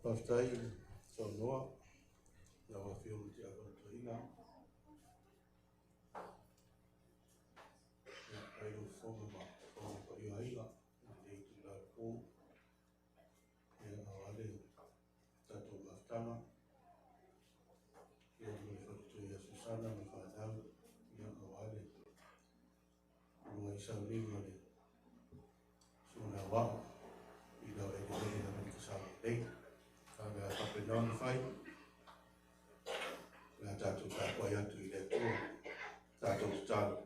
Faafetai i le saunoa lau Afioga i le Tiakono Toeaina. Faafetai lau fofoga ma fofoga o paia o aiga i lenei itula o le po. Ia, aua le tatou mafutaga. Ia, ma le faletua ia Susana ma le fanau. Ia, aua le uluai sauniga o le Susuga Aoao i lau eleele i Amerika Samoa nei. A o le a faapena ona fai, o le a tatou tapuai atu i le Atua, tatou tatalo.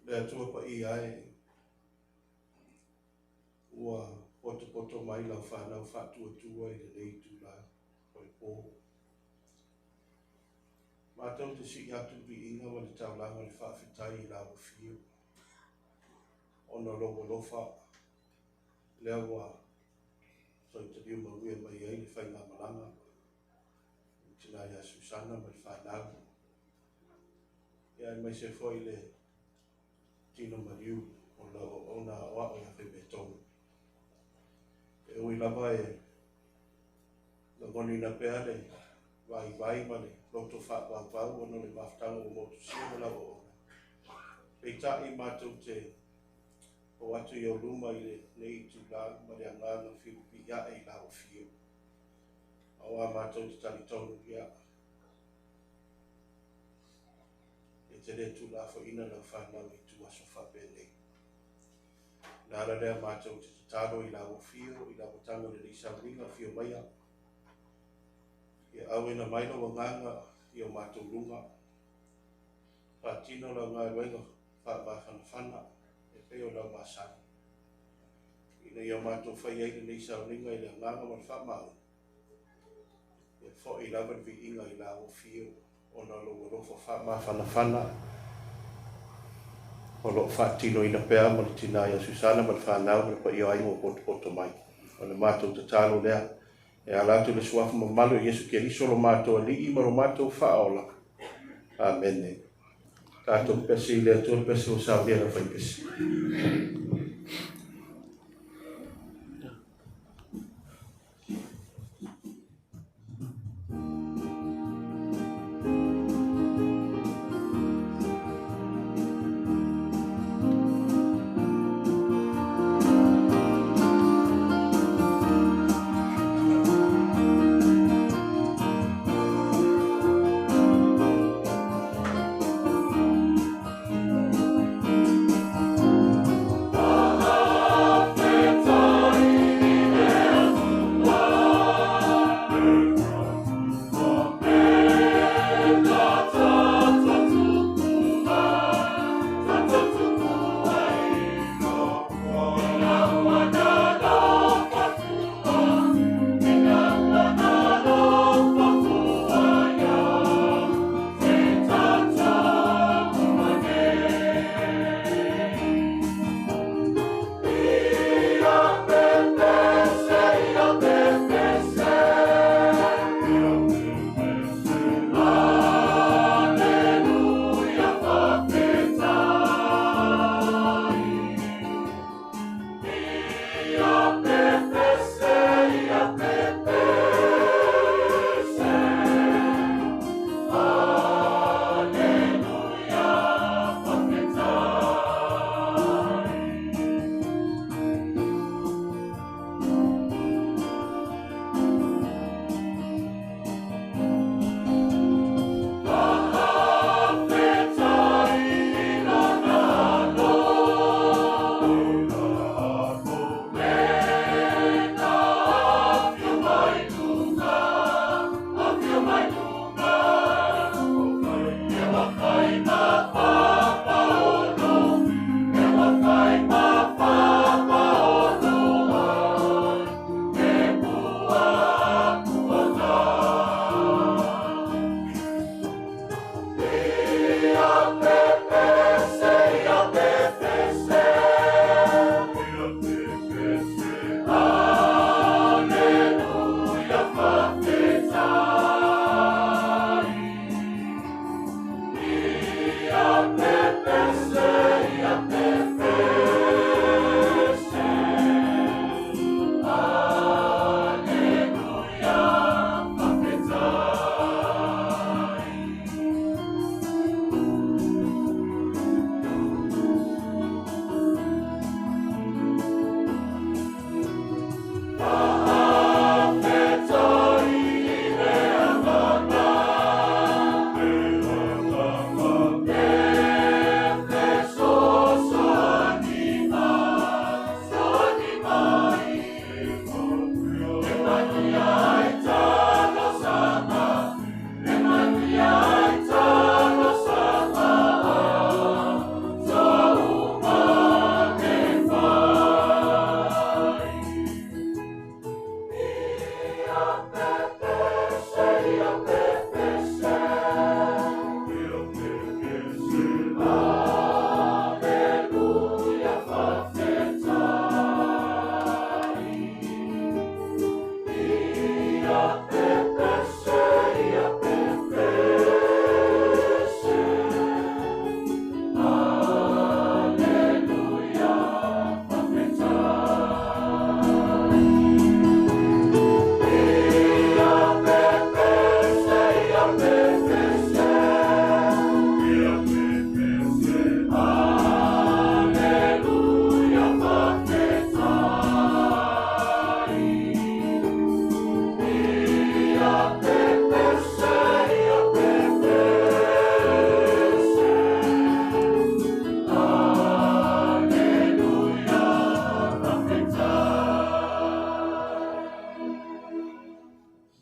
Le Atua paia e, ua potopoto mai lau fanau faatuatua i lenei itula o le po. Matou te sii atu le viiga ma le taulaga o le faafetai i lau afio, ona o lou alofa lea ua soitaliu manuia mai ai le faigamalaga i le tina ia Susana ma le fanau, ia aemaise foi le tino maliu o lau auauna aoao ia Faimetonu. E ui lava e lagonaina pea le vaivai ma le loto faavauvau ona o le mafutaga ua motusia ma lau auauna, peitai matou te o atu i ou luma i lenei itula ma le agaga filipii ae i lau afio. Aua matou te talitonu ia, e te le tuulafoaiina lau fanau i ituaso faapenei. O le ala lea matou te tatalo i lau afio, i le amataga o lenei sauniga, afio maia, ia auina mai lou agaga i o matou luga, faatino lau galuega faamafanafana e pei o lau masani, ina ia matou fai ai lenei sauniga i le agaga ma le faamaoni, ia foi lava le viiga i lau afio ona o lou alofa faamafanafana o lo o faatinoina pea ma le tina ia Susana ma le fanau ma le paia o aiga ua potopoto mai. O le matou tatalo lea e ala atu i le suafa mamalu o Iesu Keriso lo matou Alii ma lo matou Faaola. Amene. Tatou pese i le Atua le pese ua saunia e le aufaipese.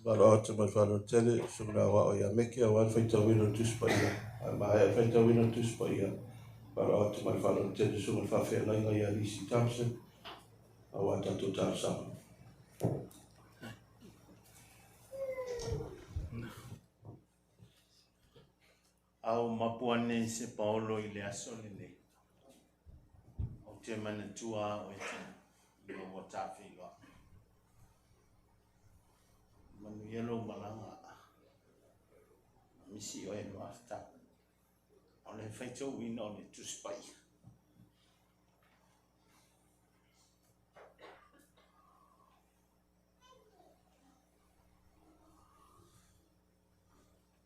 Faaaloalo atu ma le faaaloalo tele i le Susuga i le Aoao ia Meke aua le faitauina o le Tusi Paia. Ae maea le faitauina o le Tusi Paia, faaaloalo atu ma le faaaloalo tele i le Susuga i le Faafeagaiga ia Lisi Thompson aua a tatou talosaga. A o mapu ane se paolo i le aso lenei, ou te manatua oe tina ina ua tafeiloai. Manuia lou malaga, misi oe e maafetau. O le faitauina o le Tusi Paia.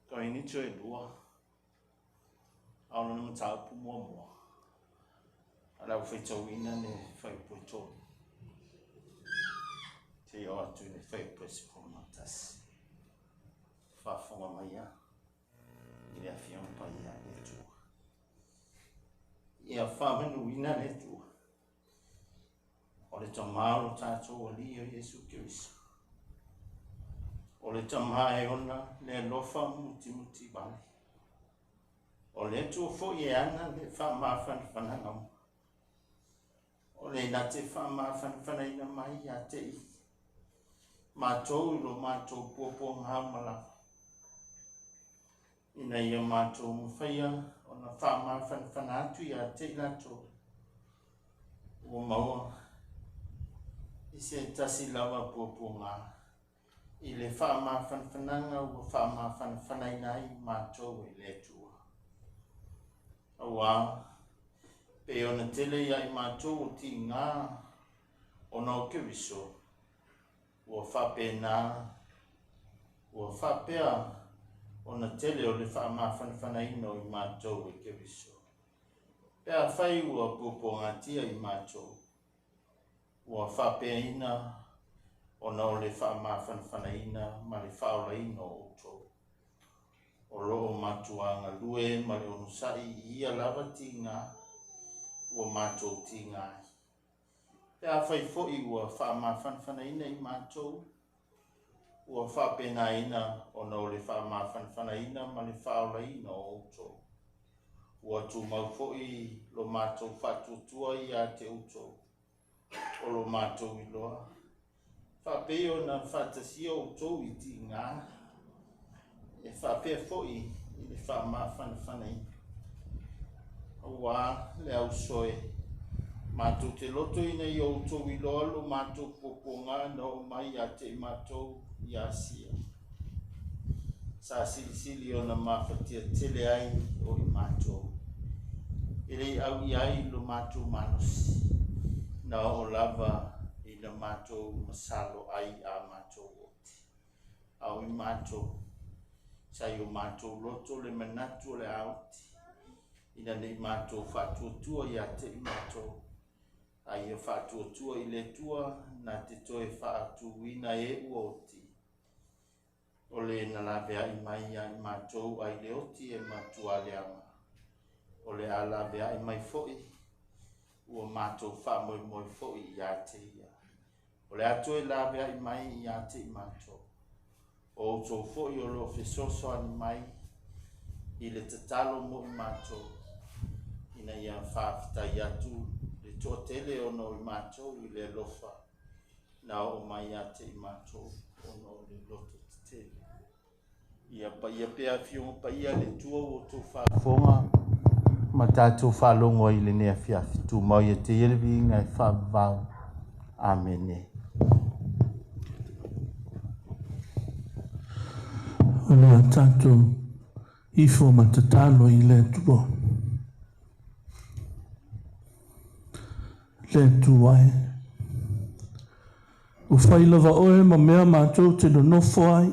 Korinito e 2, a o lona mataupu muamua, o le a ou faitauina le fuaiupu e 3, seia oo atu i le fuaiupu e 11. Faafofoga maia i le Afioga Paia a le Atua. Ia faamanuina le Atua, o le Tama o lo tatou Alii o Iesu Keriso, o le Tama e ona le alofa mutimuti vale, o le Atua foi e ana le faamafanafanaga uma, o le na te faamafanafanaina mai ia te i matou i lo matou puapuaga uma lava, ina ia matou mafaia ona faamafanafana atu ia te i latou ua maua i se tasi lava puapuaga i le faamafanafanaga ua faamafanafanaina ai matou e le Atua. Auā, pei ona tele ia i matou o tiga ona o Keriso, ua faapena, ua faapea ona tele o le faamafanafanaina o i matou e Keriso. Pe afai ua puapuagatia i matou, ua faapeaina ona o le faamafanafanaina ma le faaolaina o outou. O lo o matua galue ma le onosai i ia lava tiga ua matou tiga ai. Pe afai foi ua faamafanafanaina i matou, ua faapenaina ona o le faamafanafanaina ma le faaolaina o outou. Ua tumau foi lo matou faatuatua ia te outou, o lo matou iloa, faapei ona faatasia outou i tiga, e faapea foi i le faamafanafanaina. Auā le auso e, matou te loto ina ia outou iloa lo matou puapuaga na oo mai ia te i matou i Asia. Sa silisili ona mafatia tele ai o i matou, e le i auia ai lo matou malosi, na oo lava ina matou masalo ai a matou oti. A o i matou, sa i o matou loto le manatu o le a oti, ina ne i matou faatuatua ia te i matou, a ia faatuatua i le Atua na te toe faatuina e ua oti, o le na laveai mai ia i matou ai le oti e matua leaga, o le a laveai mai foi, ua matou faamoemoe foi ia te ia. O le a toe laveai mai ia te i matou. O outou foi o lo o fesoasoani mai i le tatalo mo i matou, ina ia faafetai atu le toatele ona o i matou i le alofa na oo mai ia te i matou ona o le loto tetele. Ia paia pea Afioga Paia a le Atua ua outou faafofoga ma tatou faalogo ai i lenei afiafi. Tumau ia te ia le viiga e faavavau. Amene. O le a tatou ifo ma tatalo i le Atua. Le Atua e, ua fai lava oe ma mea matou te nonofo ai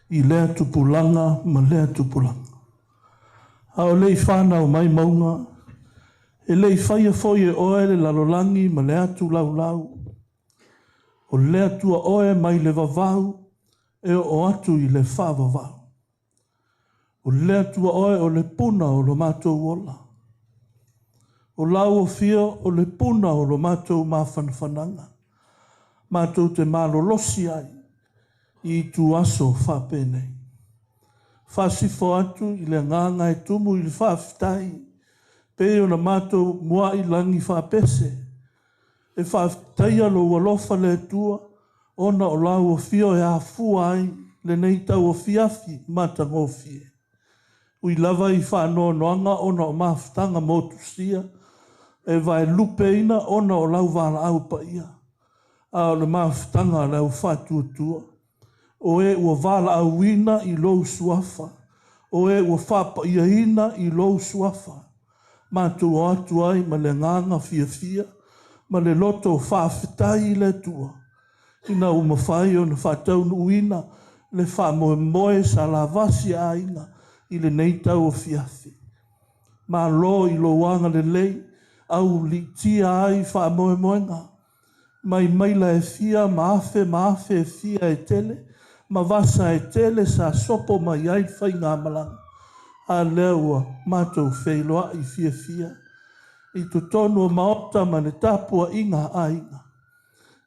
i lea tupulaga ma lea tupulaga. A o le i fanau mai mauga, e le i faia foi e oe le lalolagi ma le atu laulau. O le Atua oe mai le vavau e oo atu i le faavavau. O le Atua oe o le puna o lo matou ola. O lau afio o le puna o lo matou mafanafanaga. Matou te malolosi ai i ituaso faapenei. Faasifo atu i le agaga e tumu i le faafetai, pei ona matou muai lagi faapese, e faafetaia lou alofa le Atua, ona o lau afio e afua ai lenei tauafiafi matagofie. Ui lava i faanoanoaga ona o mafutaga motusia, e vaelupeina ona o lau valaau paia, a o le mafutaga a le au faatuatua, o e ua valaauina i lou suafa, o e ua faapaiaina i lou suafa, matou o atu ai ma le agaga fiafia ma le loto faafetai i le Atua, ina ua mafai ona faataunuuina le faamoemoe sa lavasi aiga i lenei tauafiafi. Malo i lou agalelei, auliitia ai faamoemoega, mai maila e fia ma afe ma afe e fia e tele, ma vasa e tele sa sopo mai ai le faigamalaga, a lea ua matou feiloai fiafia i totonu o maota ma le tapuaiga a aiga.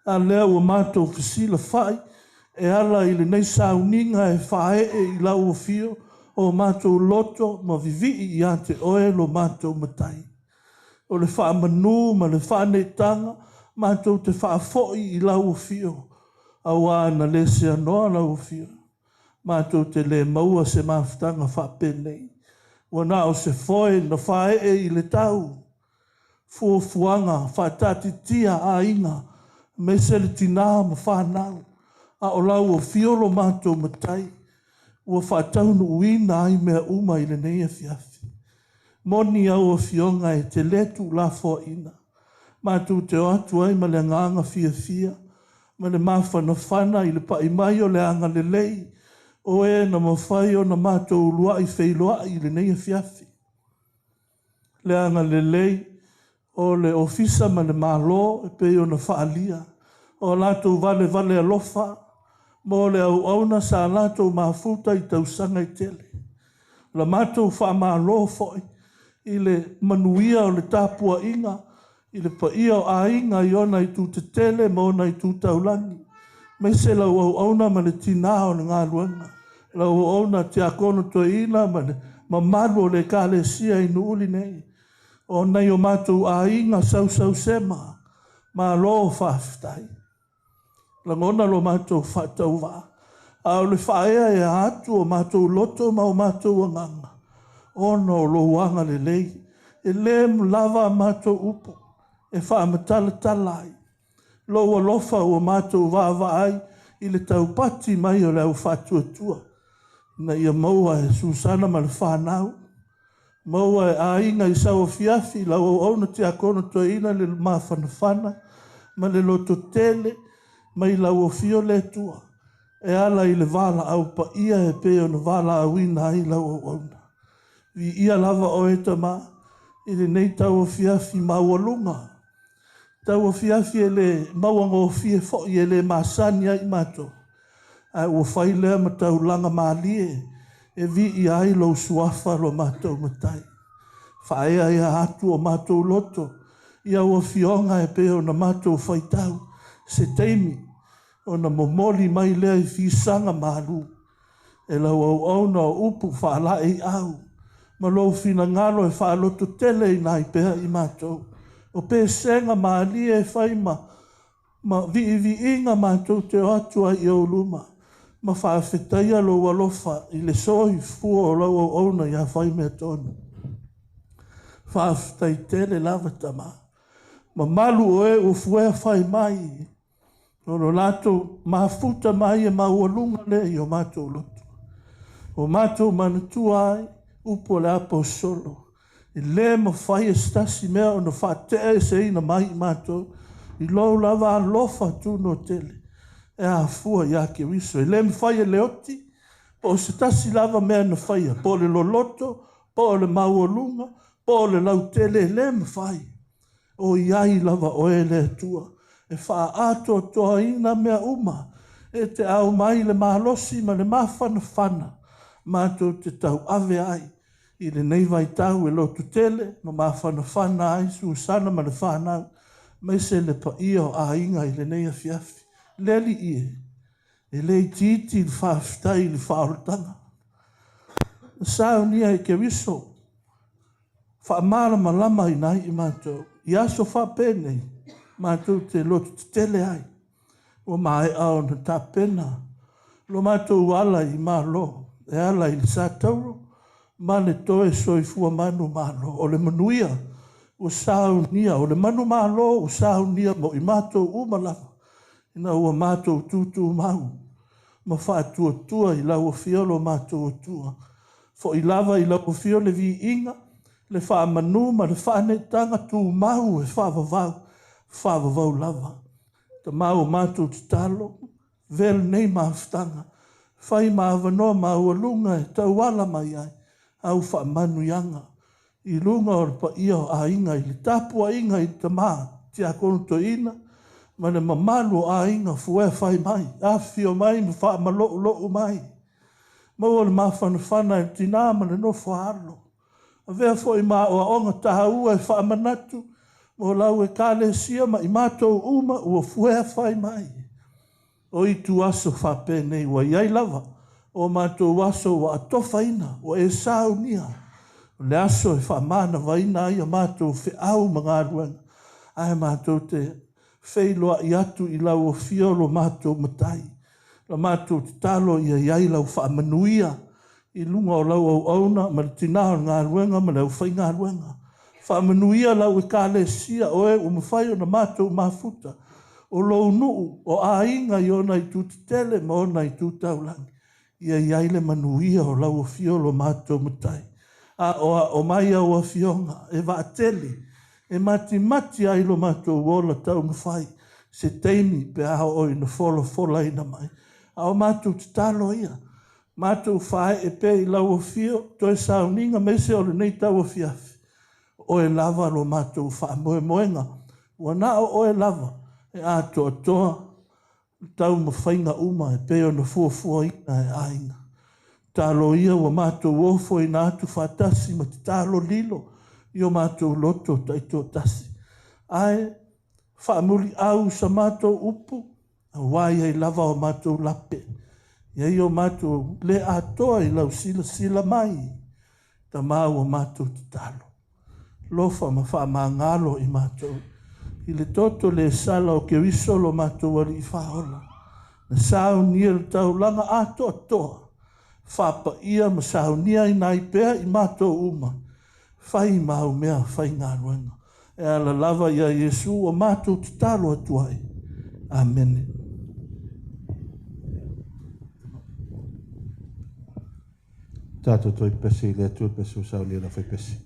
A lea ua matou fesilafai e ala i lenei sauniga e faaee i lau afio o matou loto ma vivii ia te oe lo matou Matai. O le faamanu ma le faaneetaga matou te faafoi i lau afio, auā na le seanoa lau afio, matou te le maua se mafutaga faapenei. Ua na o se foe na faaee i le tau, fuafuaga faataatitia aiga, aemaise le tina ma fanau, a o lau afio lo matou Matai, ua faataunuuina ai mea uma i lenei afiafi. Moni au afioga e te le tuulafoaiina, matou te o atu ai ma le agaga fiafia ma le mafanafana i le pai mai o le agalelei o e na mafai ona matou uluai feiloai i lenei afiafi. Le agalelei o le Ofisa ma le Malo e pei ona faaalia o latou valevale alofa mo le auauna sa latou mafuta i tausaga e tele. La matou faamalo foi i le manuia o le tapuaiga i le paia o aiga i ona itu tetele ma ona itu taulagi, aemaise lau auauna ma le tina o le galuega, lau auauna Tiakono Toeaina ma le mamalu o le Ekalesia i Nuuuli nei, o nai o matou aiga sausausema, malo faafetai. Lagona lo matou faatauvaa, a o le faaeaea atu o matou loto ma o matou agaga, ona o lou agalelei, e le lava a matou upu e faamatalatala ai lou alofa ua matou vaavaai i le taupati mai o le au faatuatua, ina ia maua e Susana ma le fanau, maua e aiga i sauafiafi lau auauna Tiakono Toeaina le mafanafana ma le lototele mai lau afio le Atua e ala i le valaau paia e pei ona valaauina ai lau auauna. Viia lava oe Tama i lenei tauafiafi maualuga, tauafiafi e le mauagofie foi, e le masani ai matou, ae ua fai lea ma taulaga malie e viia ai lou suafa lo matou Matai. Faaeaea atu o matou loto i au afioga e pei ona matou faitau se taimi ona momoli mai lea i fisaga malu e lau auauna o upu faalaeiau ma lou finagalo e faalototeleina ai pea i matou. O pesega malie e fai ma viiviiga matou te o atu ai i ou luma ma faafetaia lou alofa i le soifua o lau auauna ia Faimeatonu. Faafetai tele lava Tama. Mamalu o e ua fuea fai mai, o lo latou mafuta mai e maualuga lea i o matou loto. O matou manatua ai upu o le aposolo, e le mafai e se tasi mea ona faate'eseina mai i matou i lou lava alofa tunoa tele e afua ia Keriso. E le mafai e le oti po o se tasi lava mea na faia, po o le loloto, po o le maualuga, po o le lautele, e le mafai. O iai lava oe le Atua e faaatoatoaina mea uma, e te ao mai le malosi ma le mafanafana matou te tauave ai i lenei vaitau e lototele ma mafanafana ai Susana ma le fanau, aemaise le paia o aiga i lenei afiafi. Le Alii e, E le itiiti le faafetai i le faaolataga. Na saunia e Keriso faamalamalamaina ai i matou i aso faapenei matou te loto tetele ai. Ua maea ona tapena lo matou ala i Malo e ala i le satauro ma le toe soifua manumalo. O le manuia ua saunia, o le manumalo ua saunia mo i matou uma lava, ina ua matou tutumau ma faatuatua i lau Afio lo matou Atua. Foi lava i lau Afio le viiga, le faamanu ma le faaneetaga tumau e faavavau, faavavau lava. Tama ua matou tatalo, avea lenei mafutaga, fai ma avanoa maualuga e tauala mai ai au faamanuiaga i luga o le paia o aiga i le tapuaiga i le tama Tiakono Toeaina ma le mamalu o aiga fuea fai mai, afifio mai ma faamaloulou mai. Maua le mafanafana e le tina ma le nofo a alo. Avea foi ma aoaoga taua e faamanatu mo lau Ekalesia ma i matou uma ua fuea fai mai. O itu aso faapenei ua i ai lava o matou aso ua atofaina, ua e saunia, o le aso e faamanavaina ai a matou feau ma galuega, ae matou te feiloai atu i lau Afio lo matou Matai. La matou tatalo ia i ai lau faamanuia i luga o lau auauna ma le tina o le galuega ma le aufaigaluega. Faamanuia lau Ekalesia, o e ua mafai ona matou mafuta, o lou nuu, o aiga i ona itu tetele ma ona itu taulagi. Ia i ai le manuia o lau Afio lo matou Matai. Aoao mai au afioga e vaatele, e matimati ai lo matou ola taumafai, se taimi pe a oo ina folafolaina mai. A o matou tatalo ia, matou faaee pea i lau Afio, toe sauniga ma ese o lenei tauafiafi, o oe lava lo matou faamoemoega, ua na o oe lava e atoatoa taumafaiga uma e pei ona fuafuaina e aiga. Tatalo ia ua matou ofoina atu faatasi ma tatalo lilo i o matou loto taitoatasi. Ae faamuliau sa matou upu, aua e i ai lava o matou lape, e i ai o matou le atoa i lau silasila mai. Tama ua matou tatalo, lofa ma faamagalo i matou, i le toto le sala o Keriso lo matou Alii Faaola, na saunia le taulaga atoatoa, faapaia ma sauniaina ai pea i matou uma, fai ma au mea faigaluega. E ala lava ia Iesu ua matou tatalo atu ai. Amene. Tatou toe pese i le Atua pese o saunia la fai pese.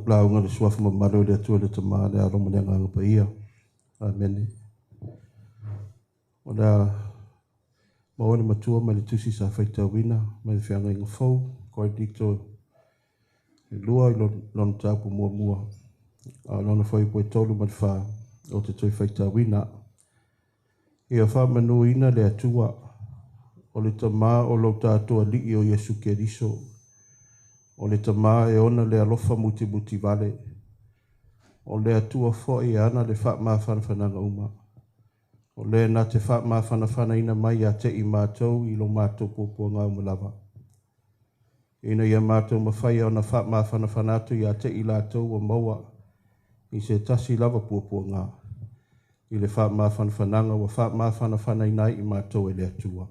Lauga le suafa mamalu o le Atua le Tama le Alo ma le Agaga Paia. Amene. O le a maua le matua mai le tusi sa faitauina mai le feagaiga fou, Korinito e 2 i lona mataupu muamua, a o lona fuaiupu e 3 ma le 4 o te toe faitauina. Ia faamanuina le Atua o le Tama o lo tatou Alii o Iesu Keriso, o le Tama e ona le alofa mutimuti vale, o le Atua foi e ana le faamafanafanaga uma, o le na te faamafanafanaina mai ia te i matou i lo matou puapuaga uma lava, ina ia matou mafaia ona faamafanafana atu ia te i latou ua maua i se tasi lava puapuaga, i le faamafanafanaga ua faamafanafanaina ai i matou e le Atua.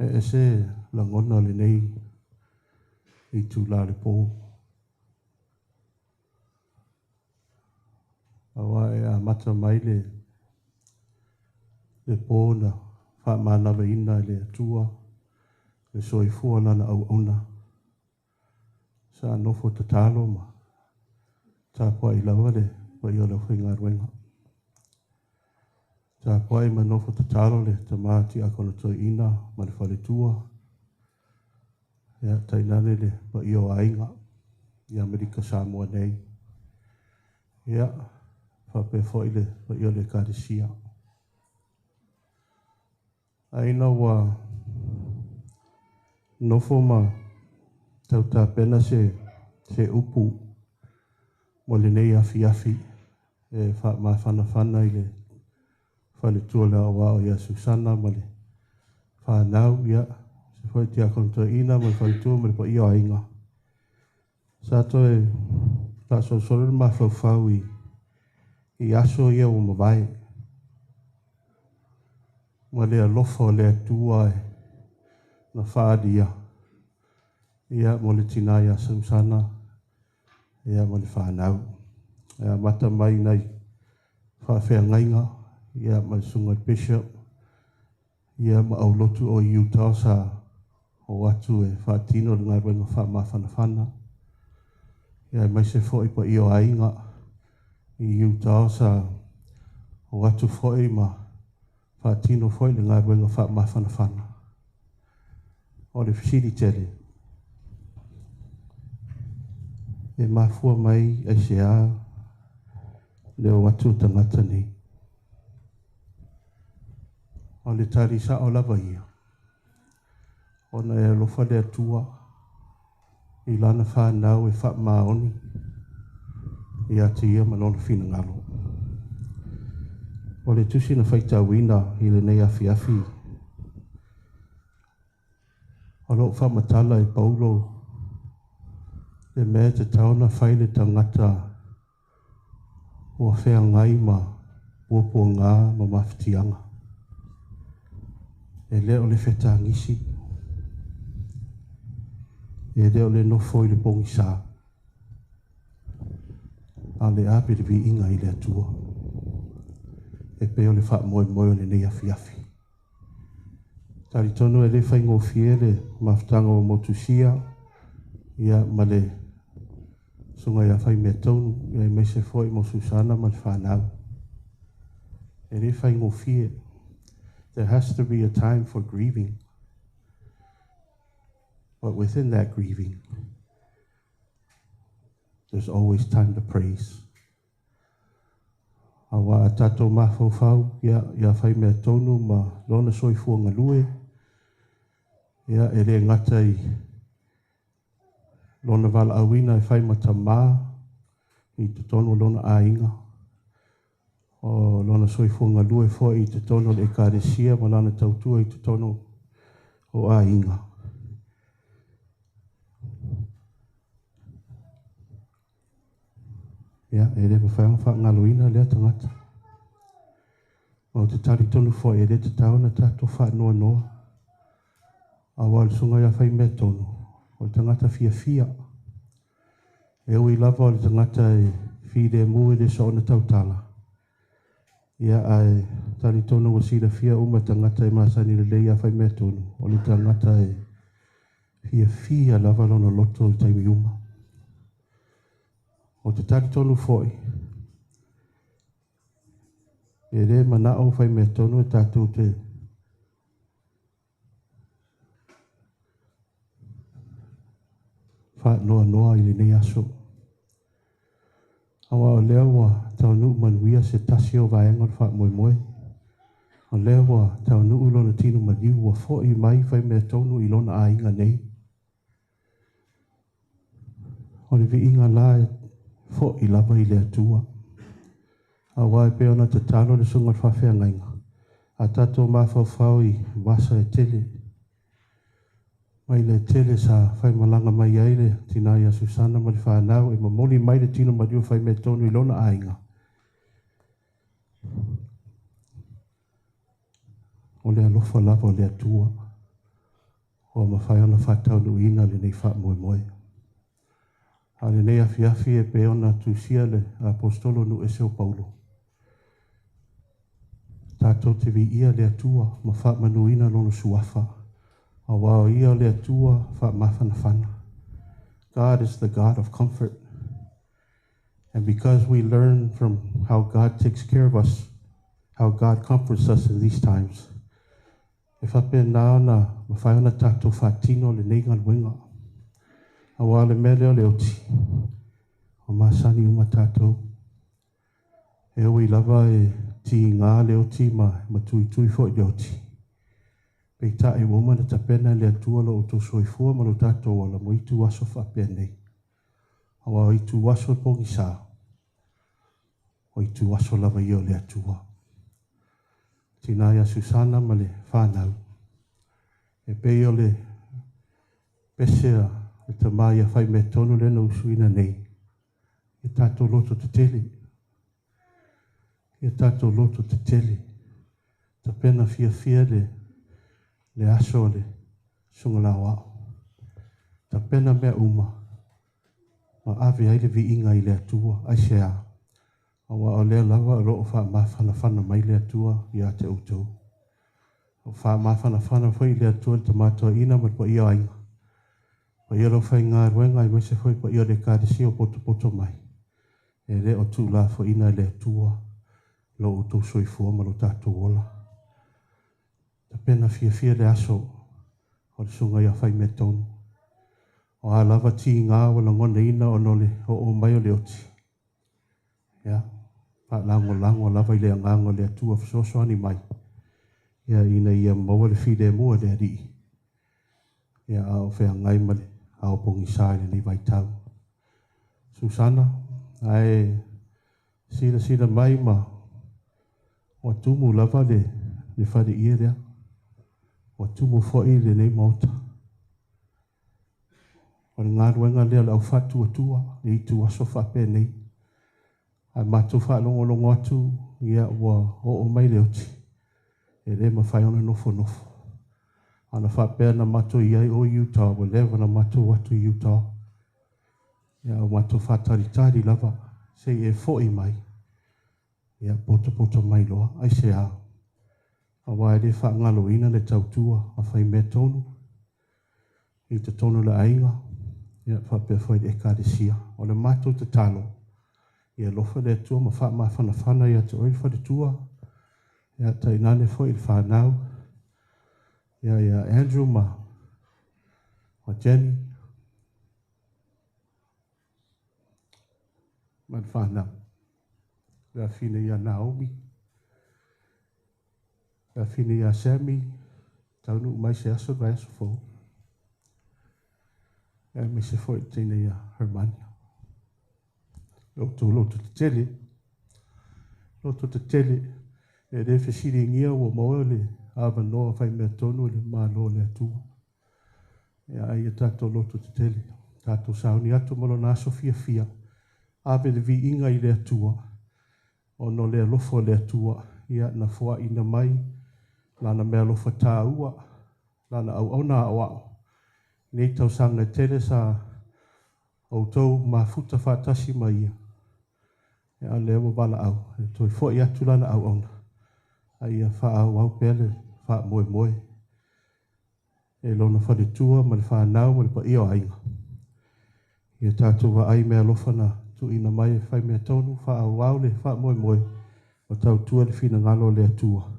E ese lagona lenei i tula le pō. Aua e amata mai le pō na faamānavaina e le Atua, le soifua lana auauna. Sa nofo tatalo ma tapuai lava le paia o le aufaigaluega. Tapuai ma nofo tatalo le tama tiakono toeaina ma le faletua. Ia tainane le paia o aiga i Amerika Samoa nei. Ia faapea foi le paia o le Ekalesia. Aina ua nofo ma tautapena se upu mo lenei afiafi e faamafanafana i le faletua le aoao ia Susana ma le whanau, ia, se foi tiakono toeaina ma le faletua ma le paia o aiga. Sa toe faasolosolo le mafaufau i aso ia ua mavae, ma le alofa o le Atua e na faaalia ia mo le tinā iā Susana ia ma le fanau. E amata mai nai faafeagaiga ia ma le susuga i le Bishop ia ma aulotu o i Utah sa o atu e faatino le galuega faamafanafana ia aemaise foi paia o aiga i Utah sa o atu foi ma faatino foi le galuega faamafanafana. O le fesili tele, e mafua mai aisea le o atu o tagata nei? O le tali sa'o lava ia, ona e alofa le Atua i lana fanau e faamaoni ia te ia ma lona finagalo. O le tusi na faitauina i lenei afiafi, o lo o faamatala e Paulo le mea e tatau ona fai le tagata ua feagai ma puapuaga ma mafatiaga. E le o le fetagisi, e le o le nofo i le pogisa, a o le ave le viiga i le Atua. E pei o le faamoemoe o lenei afiafi. Talitonu e le faigofie le mafutaga ua motusia ia ma le susuga ia Faimeatonu ia aemaise foi mo Susana ma le fanau. E le faigofie. There has to be a time for grieving. But within that grieving, there's always time to praise. Auā a tatou mafaufau ia ia Faimeatonu ma lona soifua galue, ia e le gata i lona valaauina e fai ma tamā i totonu o lona aiga, o lona soifua galue foi i totonu o le Ekalesia ma lana tautua i totonu o aiga. Ia, e le mafai ona faagaloina lea tagata. Ma ou te talitonu foi e le tatau ona tatou faanoanoa, aua o le Susuga ia Faimeatonu, o le tagata fiafia. E ui lava o le tagata e filemu e le soona tautala, ia ae talitonu ua silafia uma tagata e masani lelei ia Faimeatonu, o le tagata e fiafia lava lona loto i taimi uma. Ou te talitonu foi, e le manao Faimeatonu e tatou te faanoanoa i lenei aso. Aua o lea ua taunuu manuia se tasi o vaega o le faamoemoe. O lea ua taunuu lona tino maliu ua foi mai Faimeatonu i lona aiga nei. O le viiga la e fo'i lava i le Atua. Aua e pei ona tatalo le susuga i le faafeagaiga, a tatou mafaufau i vasa e tele, mai le tele sa faimalaga mai ai le tinā ia Susana ma le fanau e momoli mai le tino maliu o Faimeatonu i lona aiga. O le alofa lava o le Atua ua mafai ona faataunuuina lenei faamoemoe. A o lenei afiafi e pei ona tusia le Aposetolo nuu ese o Paulo, tatou te viia le Atua ma faamanuina Lona Suafa, aua o Ia o le Atua faamafanafana. God is the God of comfort. And because we learn from how God takes care of us, how God comforts us in these times, e faapena ona mafai ona tatou faatino lenei galuega. Aua o le mea lea o le oti, ua masani uma tatou. E ui lava e tiga le oti ma matuitui foi le oti. Peitai ua uma ona tapena e le Atua lo outou soifua ma lo tatou ola mo ituaso faapenei. Aua o ituaso e pogisa, o ituaso lava ia o le Atua. Tina ia Susana ma le fanau, e pei o le pese a le tama ia Faimeatonu lea na usuina nei, ia tatou loto tetele. Ia tatou loto tetele. Tapena fiafia le, le aso o le Susuga le Aoao. Tapena mea uma ma ave ai le viiga i le Atua. Aisea? Aua o lea lava o lo o faamafanafana mai le Atua ia te outou. O faamafanafana foi le Atua i le Tama Toeaina ma le paia o aiga, paia o le aufaigaluega aemaise foi paia o le Ekalesia o potopoto mai. E le o tuulafoaiina e le Atua lo outou soifua ma lo tatou ola. Tapena fiafia le aso o le Susuga ia Faimeatonu. O a lava tiga ua lagonaina ona o le oo mai o le oti, ia, faalagolago lava i le agaga o le Atua fesoasoani mai, ia, ina ia maua le filemu e le Alii, ia, a o feagai ma le ao pogisa i lenei vaitau. Susana, ae silasila mai ma ua tumu lava le faleie lea, ua tumu foi lenei maota. O le galuega lea o le aufaatuatua i ituaso faapenei. Ae matou faalogologo atu, ia ua oo mai le oti, e le mafai ona nofonofo. Ana faapea na matou i ai o i Utah, ua leva na matou o atu i Utah. Ia ua matou faatalitali lava se i e foi mai, ia potopoto mai loa. Aisea? Aua e le faagaloina le tautua a Faimeatonu i totonu o le aiga, ia faapea foi le Ekalesia. O le matou tatalo, ia alofa le Atua ma faamafanafana ia te oe le faletua, ia tainane foi le fanau, ia ia Andrew ma Jenny ma le fanau, le afine ia Naomi, le afine ia Sammy, taunuu mai se aso le vaiaso fou, aemaise foi le teine ia Hermania. Lo outou loto tetele, loto tetele, e le fesiligia ua maua le avanoa faimeatonu i le Malo o le Atua. Ia ai ia tatou loto tetele, tatou sauni atu ma lona aso fiafia, ave le viiga i le Atua, ona o le alofa o le Atua, ia na foaina mai lana meaalofa taua, lana auauna aoao. Nei tausaga e tele sa outou mafuta faatasi ma ia, ia lea ua valaau, e toe foi atu lana auauna, a ia faaauau pea le faamoemoe e lona faletua ma le fanau ma le paia o aiga. Ia tatou vaai meaalofa na tuuina mai e Faimeatonu, faaauau le faamoemoe ma tautua le finagalo o le Atua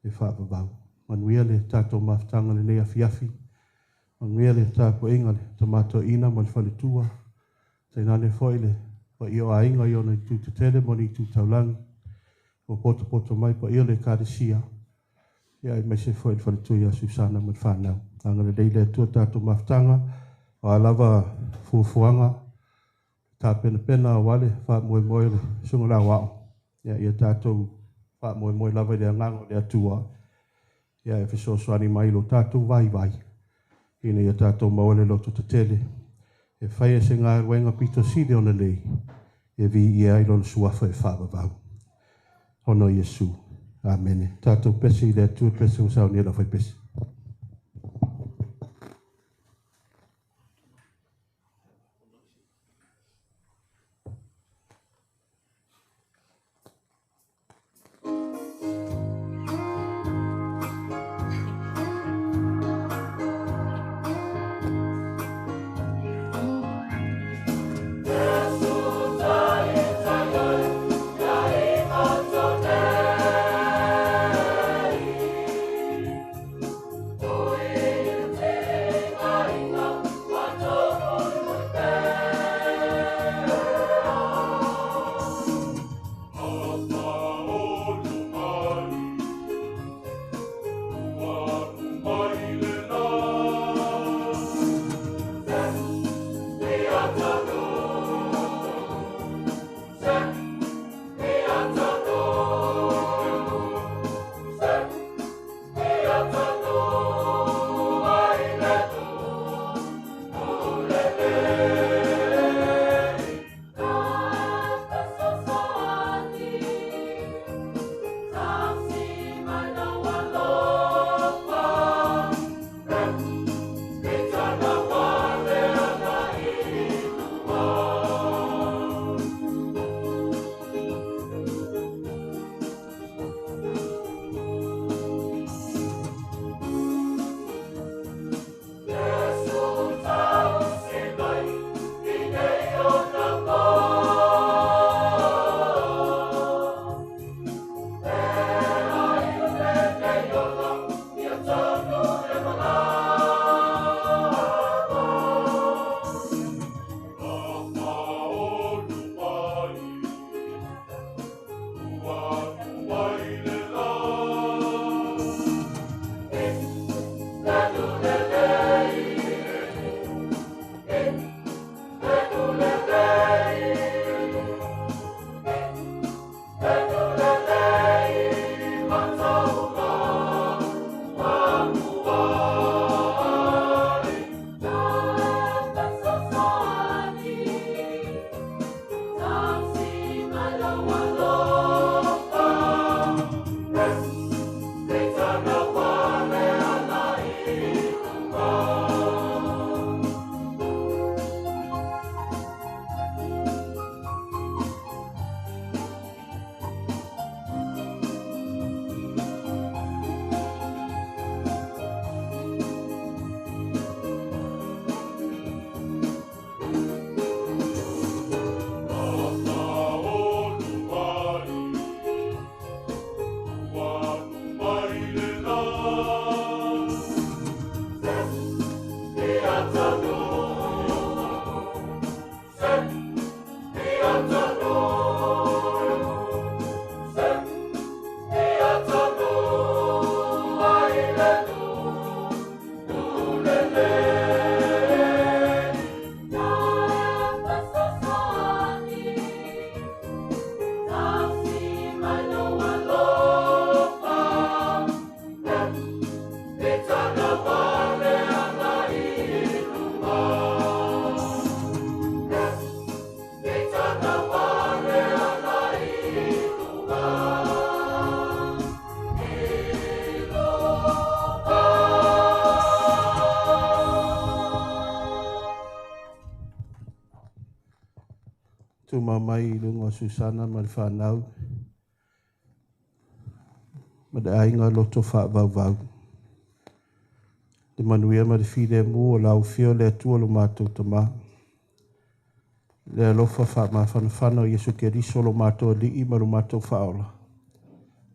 e faavavau. Manuia le tatou mafutaga lenei afiafi, manuia le tapuaiga le Tama Toeaina ma le faletua, tainane foi le paia o aiga i ona itu tetele ma ona itu taulagi, ua potopoto mai paia o le Ekalesia, ia aemaise foi le faletua ia Susana ma le fanau. Agalelei le Atua tatou mafutaga, o a lava fuafuaga, tapenapena aua le faamoemoe o le Susuga i le Aoao, ia ia tatou faamoemoe lava i le agaga o le Atua, ia e fesoasoani mai i lo tatou vaivai, ina ia tatou maua le loto tetele, e faia se galuega pito sili ona lelei, e viia ai lona suafa e faavavau. Ona o Iesu. Amene. Tatou pese i le Atua, pese ua saunia le aufaipese. tumau mai i luga o Susana ma le fanau ma le aiga loto faavauvau. Le manuia ma le filemu o lau Afio le Atua lo matou Tama. Le alofa faamafanafana o Iesu Keriso lo matou Alii ma lo matou Faaola.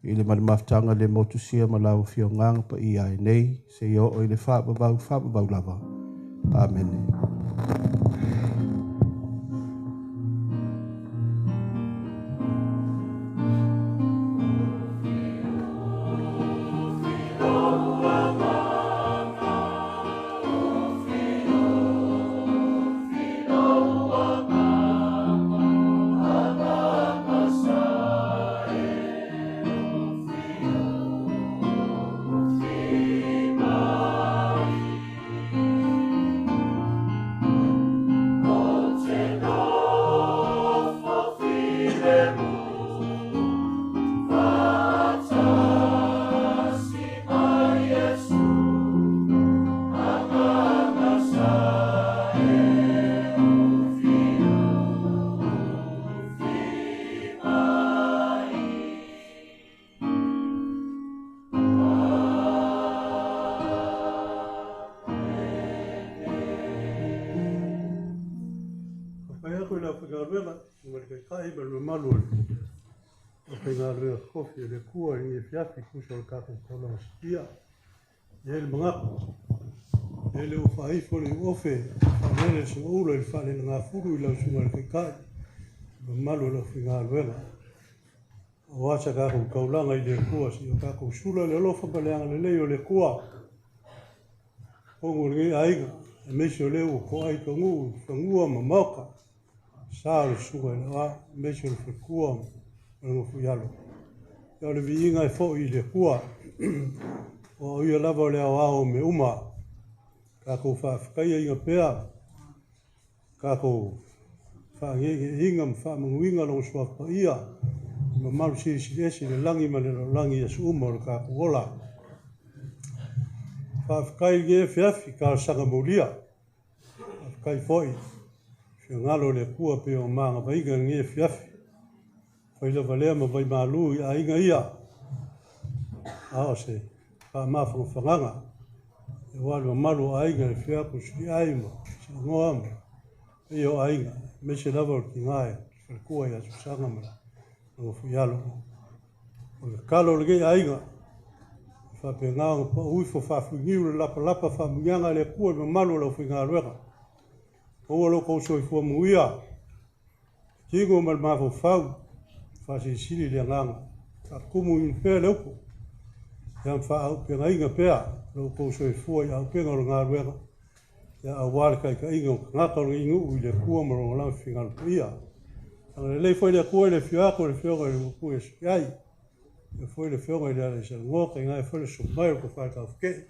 I le ma le mafutaga le motusia ma lau Afiogaga paia ai nei, seia oo i le faavavau faavavau lava. Amene. Faafetai atu i le aufaigaluega ma le Taitai ma le mamalu o le aufaigaluega totofi a le Atua i lenei afiafi e tusa o le tatou taulaga sikia. E i ai le manatu, lele ua faaifo le iuofe e faalele le sogaula i le faalelagafulu i lau Susuga i le Taitai ma le mamalu o le aufaigaluega. Aua sa tatou taulaga i le Atua seia o tatou sula le alofa ma le agalelei o le Atua i totonu o lenei aiga, aemaise o lea ua to'a i taunuu i fanua ma maota, sa o le Susuga i le Aoao, aemaise o le faletua ma le nofoialo. Ia o le viiga e foi i le Atua, aua o Ia lava o le aoao o mea uma. Tatou faafetaiaina pea tatou faagiegieiga ma faamanuiga Lona Suafa Paia i mamalu silisili ese i le lagi ma le lalolagi i aso uma o le tatou ola. Faafetai i lenei afiafi i talosaga molia. Faafetai foi i finagalo o le Atua pei o magavaiga i lenei afiafi. Fai lava lea ma vaimalu i aiga ia, a o se faamafangafagaga. Aua le mamalu o aiga e afio atu Suliai ma Samoa ma paia o aiga, aemaise lava o le tina e faletua ia Susaga ma le nofoialo. O le tatalo o lenei aiga, e faapena ona pau ifo faafuiniu le lapalapa faamuiaga a le Atua i le mamalu o le aufaigaluega. Maua lo outou soifua manuia, tino ma le mafaufau, faasilisili le agaga, faatumuina pea le upu, ia ma faaauupegaina pea lo outou soifua i auupega o le galuega, ia aua le taitaiga o tagata o lenei nuu i le Atua ma lona lava finagalo paia. Agalelei foi le Atua i le afio atu o le Afioga i le Matua ia Suliai, ia foi le Afioga i le Alaisalanoa, tainae foi le susu mai o le Tofa i Taufete'e,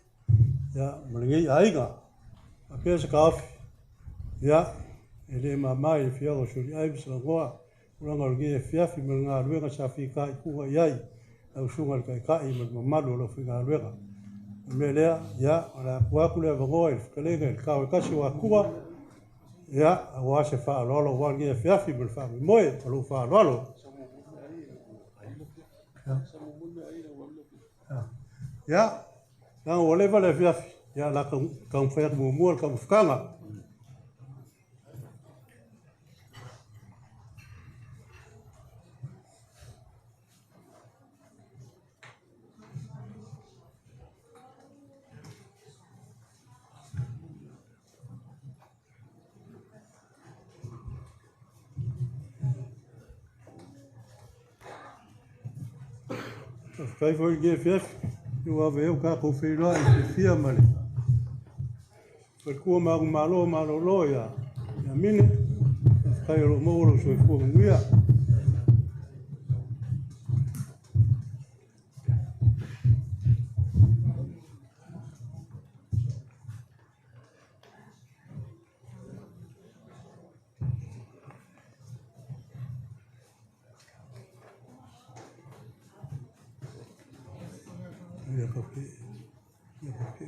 ia ma lenei aiga. Faapea se taofi, ia, e le mama i le Afioga o Suliai ma Salanoa, tulaga o lenei afiafi ma le galuega sa fitaituga i ai lau Susuga i le Taitai ma le mamalu o le aufaigaluega. O le mea lea, ia, o le a tuu atu le avanoa i le fetalaiga i le tao e tasi o Atua, ia, aua se faaaloalo aua lenei afiafi ma le faamoemoe o lou faaaloalo. Ia, leaga ua leva le afiafi, ia, o le a taumafai atu muamua le taumafataga. Faafetai foi i lenei afiafi, ua ave ai o tatou feiloai fiafia ma le faletua manumalo malolo ia Mine. Faafetai o lo o maua lou soifua manuia. Ia kafe. Ia kafe.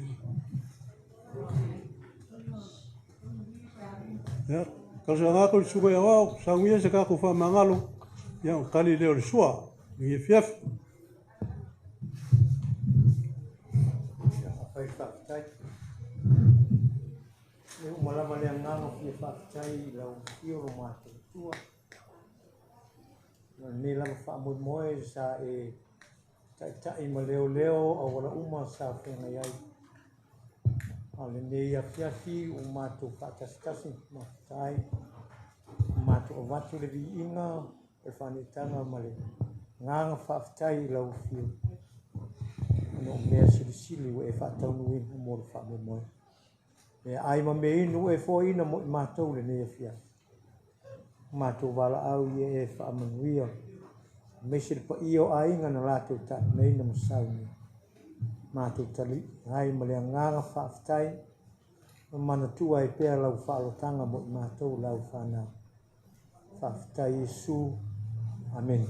Ia, Talosaga atu i le Susuga i Aoao, saunia se tatou faamagalo, ia ona tali lea o le sua i lenei afiafi. Ia, fai faafetai. E uma lava le agaga fia faafetai i lau afio lo matou Atua. O lenei lava faamoemoe sa e taitai ma leoleo auala uma sa feagai ai. A o lenei afiafi ua matou faatasitasi, mafuta ai, ua matou avatu le viiga o le faaneetaga ma le agaga faafetai i lau afio ona o mea silisili ua e faataunuuina mo le faamoemoe. Meaai ma meainu ua e foaiina mo i matou i lenei afiafi. Matou valaau ia e faamanuia, aemaise le paia o aiga na latou tapenaina ma saunia. Matou tali ai ma le agaga faafetai ma manatua ai pea lau faaaloataga mo i matou lau fanau. Faafetai Iesu. Amene.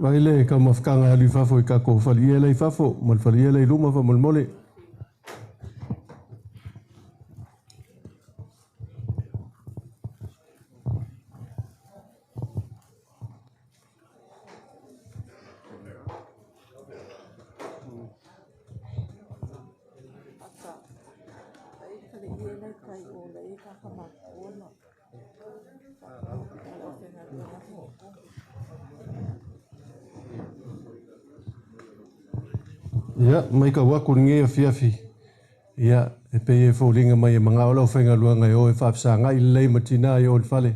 Vai le taumafataga e alu i fafo i tatou faleie la i fafo ma le faleie la i luma faamolemole. Ia, maitau atu lenei afiafi, ia, e pei e foliga mai e magao le aufaigaluega e o e faafesagai lelei ma tina i o i le fale,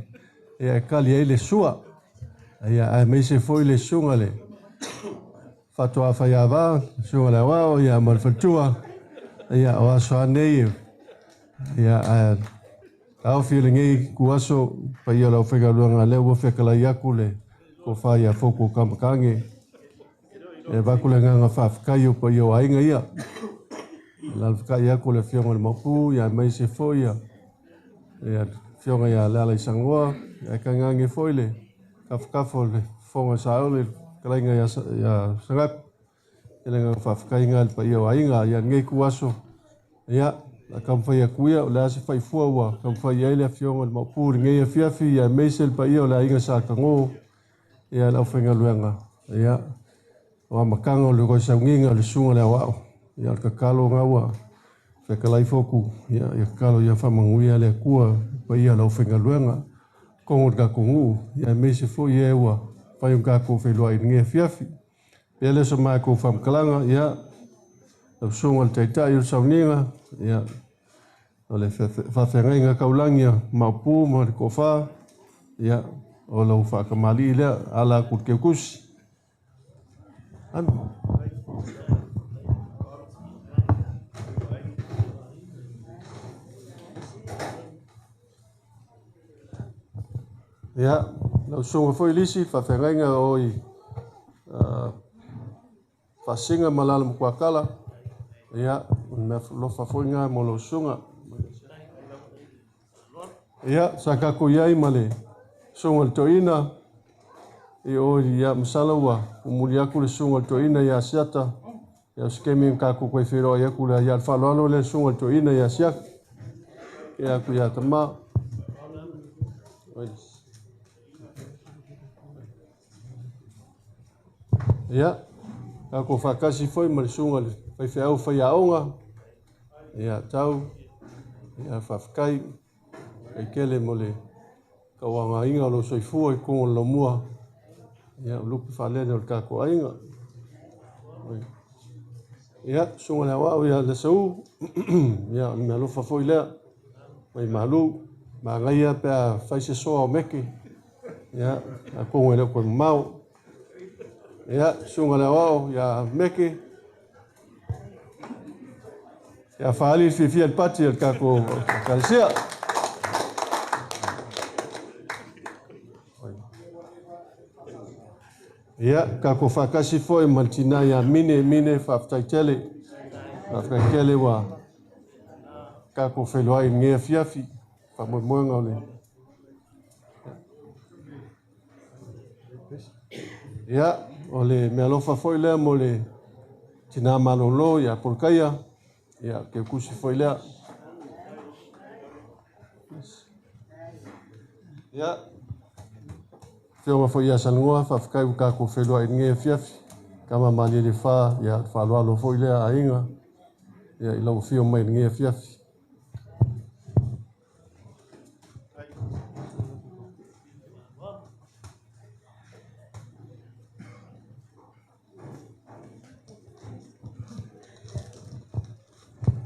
ia, e kali ai le sua, ia, aemaise foi le susuga le Faatoa Faiava, le susuga le Aoao, ia, ma le faletua, ia, o aso lava nei, ia, ae taofi lenei ituaso, paia o le aufaigaluega lea ua fetalai atu le tofa ia Fotu Kamakage. E avatu le agaga faafetai o paia o aiga ia. E alaalafatai atu le Afioga i le Maopu, ia aemaise foi ia le Afioga ia Lealaisagoa, ae tainane foi le tafatafa o le Fofoga o Saole, le fetalaiga ia Sagapu. Ia le agaga faafetai lena i le paia o aiga. Ia lenei ituaso, ia, o le a taumafai atu ia, o le a se faifua ua taumafai i ai le Afioga i le Maopu i lenei afiafi, ia aemaise le paia o le aiga Sa Tago, ia le aufaigaluega, ia, o amataga o le roisauniga o le susuga i le Aoao, ia o le tatalo lena ua fetalai fotu, ia, ia tatalo ia faamanuia le Atua i le paia o le aufaigaluega, totonu o le tatou nuu, ia aemaise foi e ua fai ona tatou feiloai i lenei afiafi. Pea lea o se matou faamatalaga, ia, lau susuga i le Taitai o le sauniga, ia, o le faafeagaiga taulagi a Maopu ma le Toafa, ia, o lau faatamalii lea, ala atu i le teutusi. Anu. Ia, lau susuga foi Lisi, faafeagaiga o i Faasiga ma Lala Matuakala, ia, o le mea alofa foi lena mo lau susuga. Ia, sa tatou i ai ma le susuga i le toeaina, i o ia masalo ua muli atu le susuga i le toeaina ia Asiata, ia o se taimi ona tatou toe feiloai atu lea, ia le faaaloalo lea le susuga i le toeaina ia Asiata, ia atu ia Tama. Ia, tatou faatasi foi ma le susuga i le faifeau faiaoga, ia tau, ia faafetai, faafetai tele mo le tauagaina o lou soifua i totonu o le laumua, ia o lupe faalele o le tatou aiga. Ia, susuga i le Aoao ia Lesauu, ia o le meaalofa foi lea, mai malu, manaia pe a fai se soa o meke. Ia, atonu e le o toe mamao. Ia, susuga i le Aoao ia Meke. Ia faaali le fiafia i le pati a le tatou Ekalesia. Ia, tatou faatasi foi ma le tina ia Mine, Mine, faafetai tele. Faafetai tele ua tatou feiloai i lenei afiafi, faamoemoega o le Ia, o le meaalofa foi lea mo le tina malolo ia Polokaia, ia, keukusi foi lea. Ia, Afioga foi ia Salanoa, faafetai ua tatou feiloai i lenei afiafi. Tama Malielefa, ia, faaaloalo foi lea aiga, ia, i lau afio mai i lenei afiafi.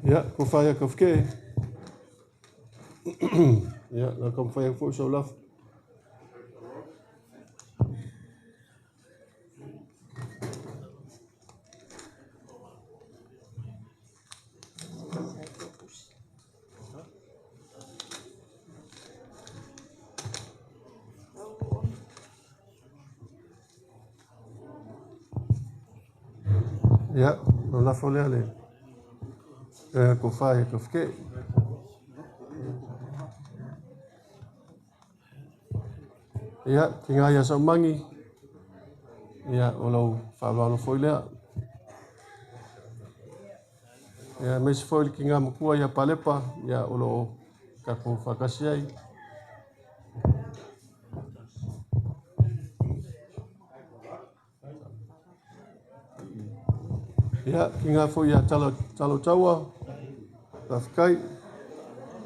Ia, ko whaia ka whake. Ia, la ka mwhai fo sau lafo. Ia, o lafo lea le ko whaia ka whake. Ia, ki ngā ia saumangi, ia, o lau whaaloalo foi lea. Ia, aemaise foi le ki ngā makua ia Palepa, ia, o loo tatou whakasi ai. Ia, ki ngā foi ia talo, talo taua, faafetai.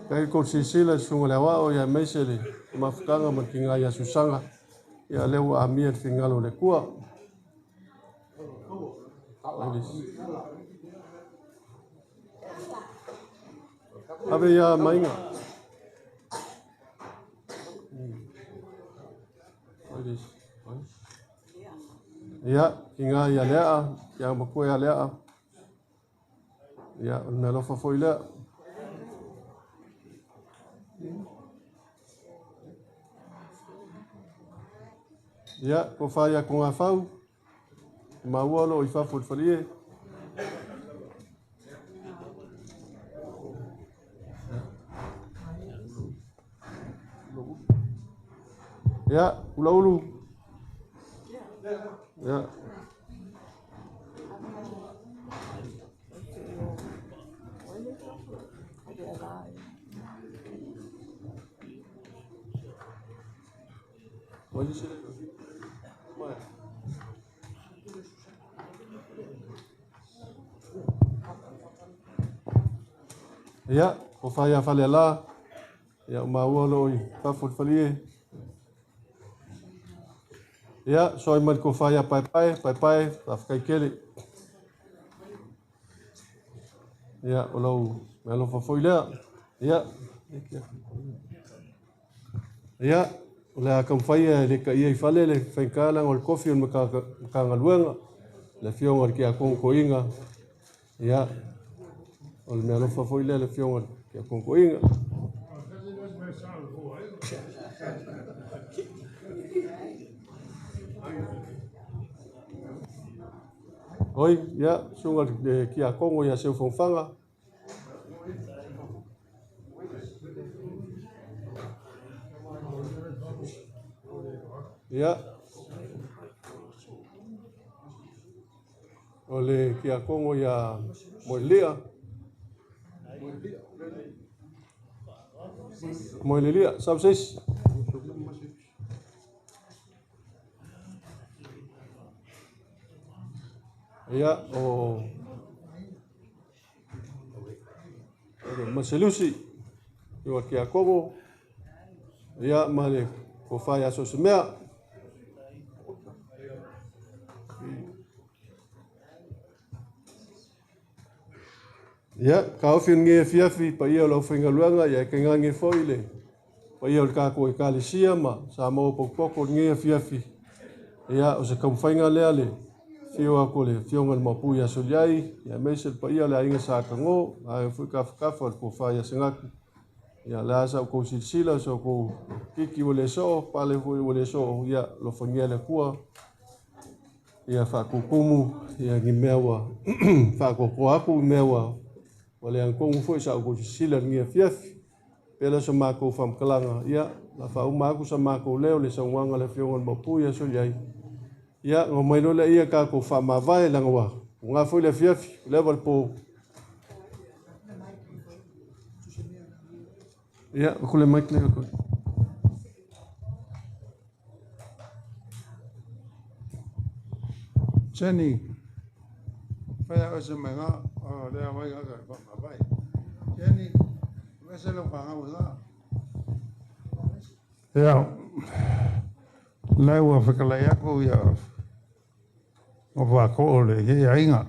Kai ko silasila le susuga i le Aoao, ia aemaise le mafutaga ma le ki ngā ia Susaga, ia lea ua amia le finagalo o le Atua. Ave ia Mainga. Ia, ki ngā ia Leaa, ki a makua ia Leaa. Ia, o le meaalofa foi lea. Ia, ko whaia ko ngā whau, maua lo i fafo i le falie. Ia, ulaulu. Ia. Ia, ko whaia whale la. Ia, o maua lo i fafo i le falie. Ia, soai mai le ko whaia paepae, paepae, faafetai tele. Ia, o lau meaalofa foi lea. Ia, ia, o le a taumafai e le taia i fale le faigata leaga o le tofi o le Matagaluega, le afioga i le Tiakono Toeaina. Ia, o le meaalofa foi lea le afioga i le Tiakono Toeaina. Oi, ia, susuga i le Tiakono ia Seufagofaga. Ia, o le Tiakono ia Moelia. Moelelia, sau se isi. Ia, o Maselusi, o le Tiakono, ia, ma le Kofa ia Sosemea. Ia, taofi o lenei afiafi, paia o le aufaigaluega, ia e tainane foi le Paia o le tatou Ekalesia ma Samoa potopoto i lenei afiafi. Ia, o se taumafaiga lea le afio atu o le Afioga i le Maopu ia Soliai, aemaise le paia o le Aiga Sa Tago, aiga foi Tafatafa o le Tofa ia Senatu. Ia, o le a sa outou silasila, sa outou titi ua le soo, pale foi ua le soo, ia, alofagia le Atua, ia faatutumu ia ni mea ua faatoatoa atu, mea ua le agatonu foi sa outou silasila i lenei afiafi. Pea sa matou faamatalaga, ia, la faauma atu sa matou leo le saunoaga a le Afioga i le Maopu ia Soliai. Ia, ona omai loa lea ia tatou faamavae leaga ua uga foi le afiafi, ua leva le po. Ia, ua le mic lea koe. Jenny, fai o se mai ngā, o lea mai ngā ka pa mai. Jenny, me se lo pa ngā. Ia, lai ua whakalai aku ia o wako o le ye ainga.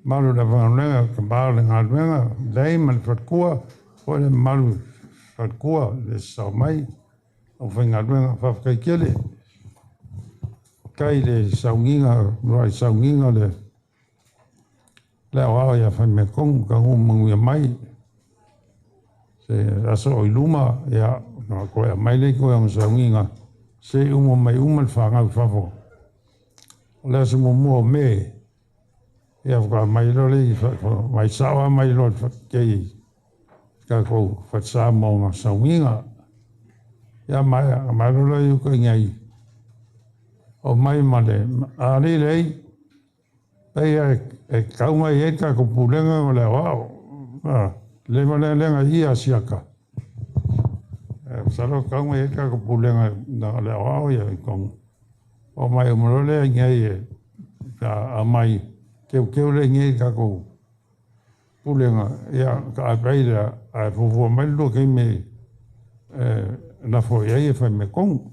Malu na whangaluenga, ka malu le ngaluenga, lei ma le whatkua, o le malu whatkua, le sao mai, o whangaluenga whawhakai kele. Kai le saunginga, roa saunginga le leo ao ia whai me kongu, ka ngu manguia mai. Se aso o iluma, ia, no koe a mai le koe ang saunginga, se umo mai uma le whangau whafo. O le aso mua me, ia whaka mai lo le, mai sawa mai lo le kei ka kou whatsa mō ngā saunginga. Ia mai lo le uka ngai. O mai ma le, a le lei, pei e kau mai e ka ko pulenga o le wao. Le ma le lenga ia siaka. Salo kau mai e ka ko pulenga o le wao ia i kongu. O mai o molo le ngai e, a mai keu keu le ngai ka ko pulenga. Ia ka a pei le, a fufua mai lua kei me na fo ia e whai me kongu.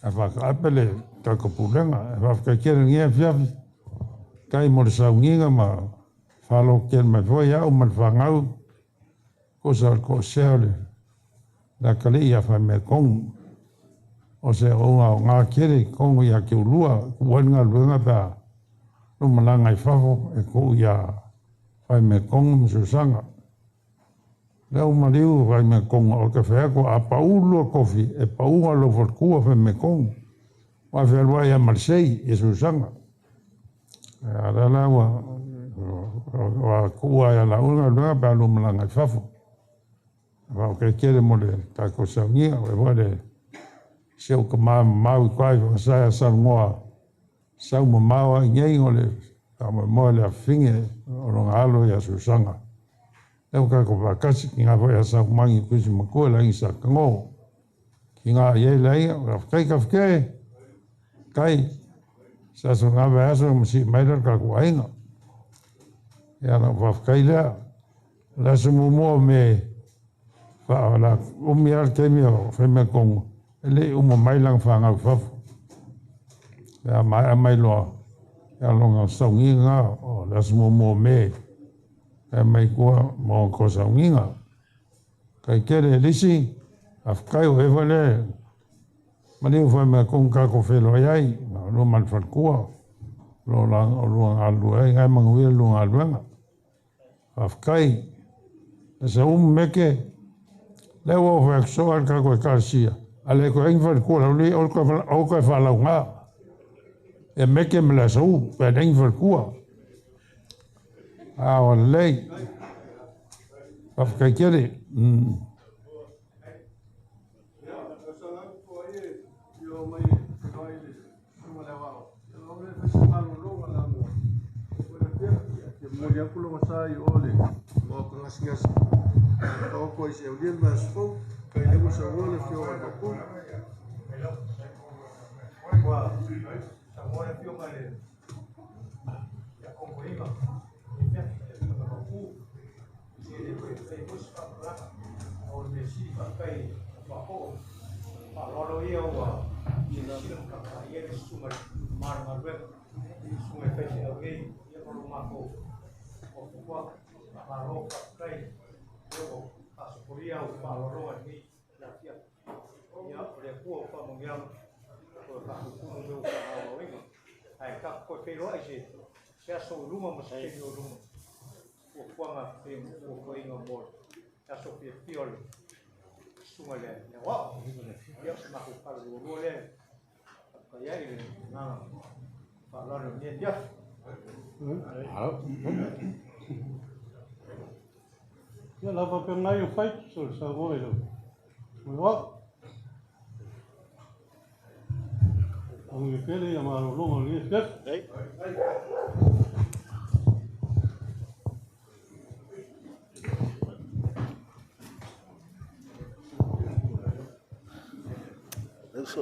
A whaka apele ka ko pulenga. E whaka kere ngai fiafi. Kai mo le saunginga ma whalo kere mai foi au ma le whangau. Ko sa ko sea le la kale ia whai me kongu. O se o ngā kere kongu ia ke ulua, kuan ngā luenga pēa. No malanga i whafo e ko ia whai me kongu msusanga. Leo maliu whai me kongu o ke whea ko a paulua kofi e paunga lo whatkua whai me kongu. Wa whenua ia Marseille i susanga. A la wa kua ia la unga luenga pēa lo malanga i whafo. Wa ke kere mo le tako saungia, we wa le se o ka mau i kwai whakasaya sa ngoa sau mamawa i ngei o le ka moe le awhinge o longa alo ia susanga. Leo ka ko whakasi ki ngā whai a sau mangi kuisi makua langi sa kango. Ki ngā iei lai, kai ka whike, kai sa so ngā whai aso masi maira ka ko ainga. Ia na whawhakai lea, la se mumua me wha la umi al kemi o whaimea kongo. Le umo mai lang whangau whafo. Ia mai a mai loa, ia longa saunginga o la se mumua me. Ia mai kua mō ko saunginga. Kai kere lisi, a whakai o ewa le, mani o whaimea kongo ka ko whelo ai, lo mal whalkua, lo lua ngā lua ai, ngai manguia lua ngā luenga. A whakai, sa umu meke, leo o whaakso al ka koe karsia. A le koe ingi whalkua, lau le o koe whalau ngā. E meke me la sau, pe ingi whalkua. A o lei, a whakai kere. Moli aku longa sa i ole, o ka ngasi ngasi. O ko i se o lien mas fo, kai le sa o le fio o mapu. Wa, sa mo le fio le ya kongo iba. E fia e ma mapu. Si le ko e ko sa pa o le si pa kai pa ko. Pa lo lo ia wa. Si si ka ka ia le su ma mar mar we. Su me fe se au ei, ia ko lo ma ko. Faasopolia au faaaloaloga i lenei afiafi. Ia, o le Atua o faamanuiaga, o le faapupumu mea ua faagaogaoina. Ae tatou toe feiloai se se aso o i luma ma se taimi o i luma. Fuafuaga pe fuafuaina mo le aso fiafia o le susuga i le aoao. Ia, o se matou tala lualua lea. Faafetai ai i le agaga faaaloalo i lenei afiafi. Ia lava pe ngai o fai so le saunoaga i lau aoao. Amuia tele ia malologa o lenei afiafi. Uso.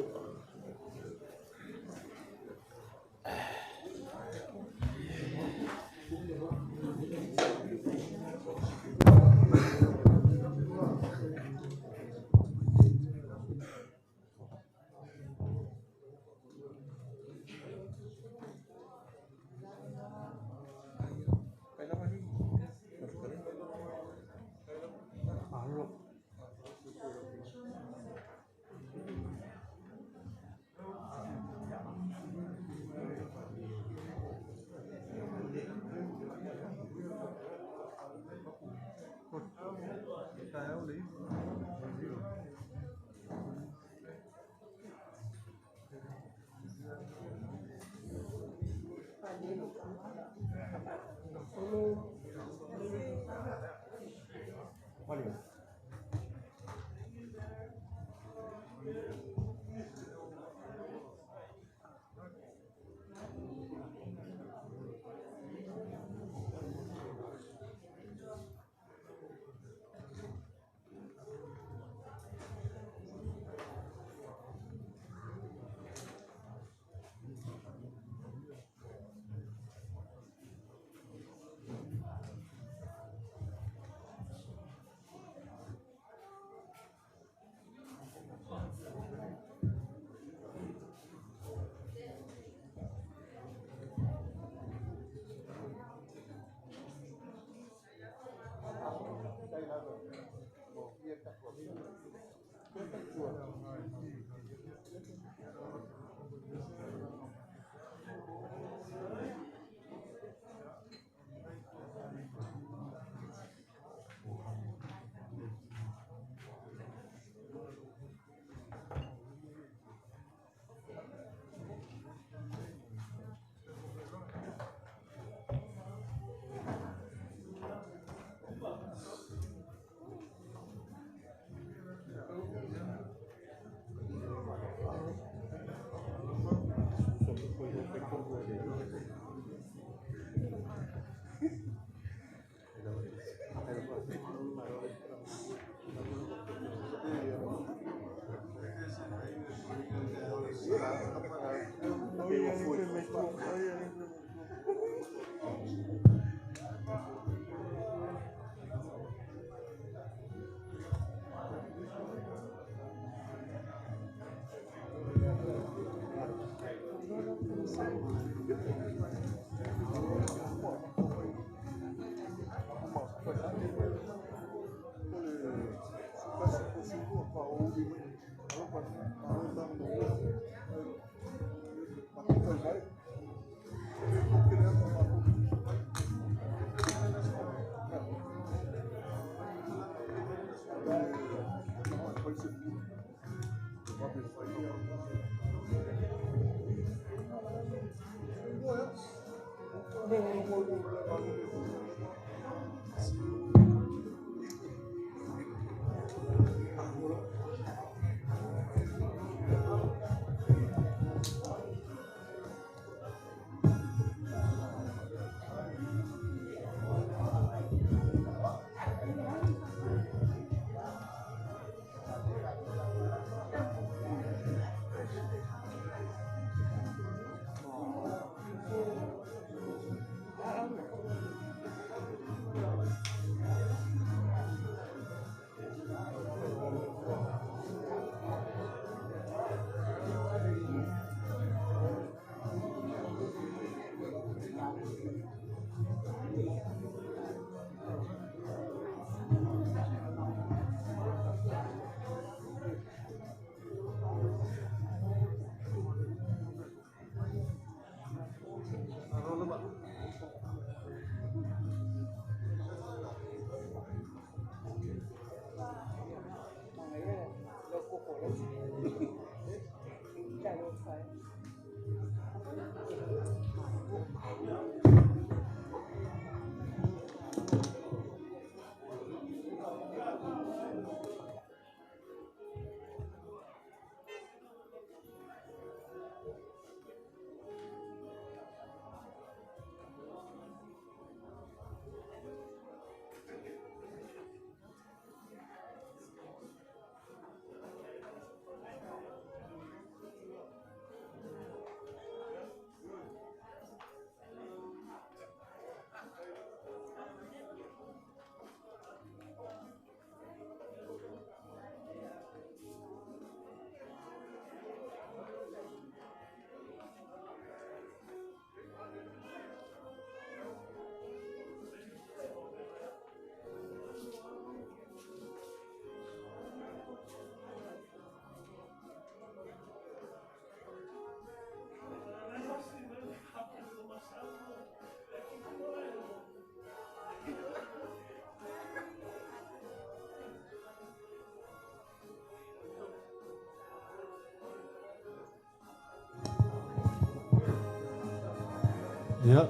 Ia.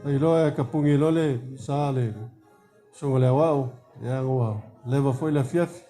Ailoa e kapugi loa le sa le susuga i le aoao, ia ua leva foi le afiafi.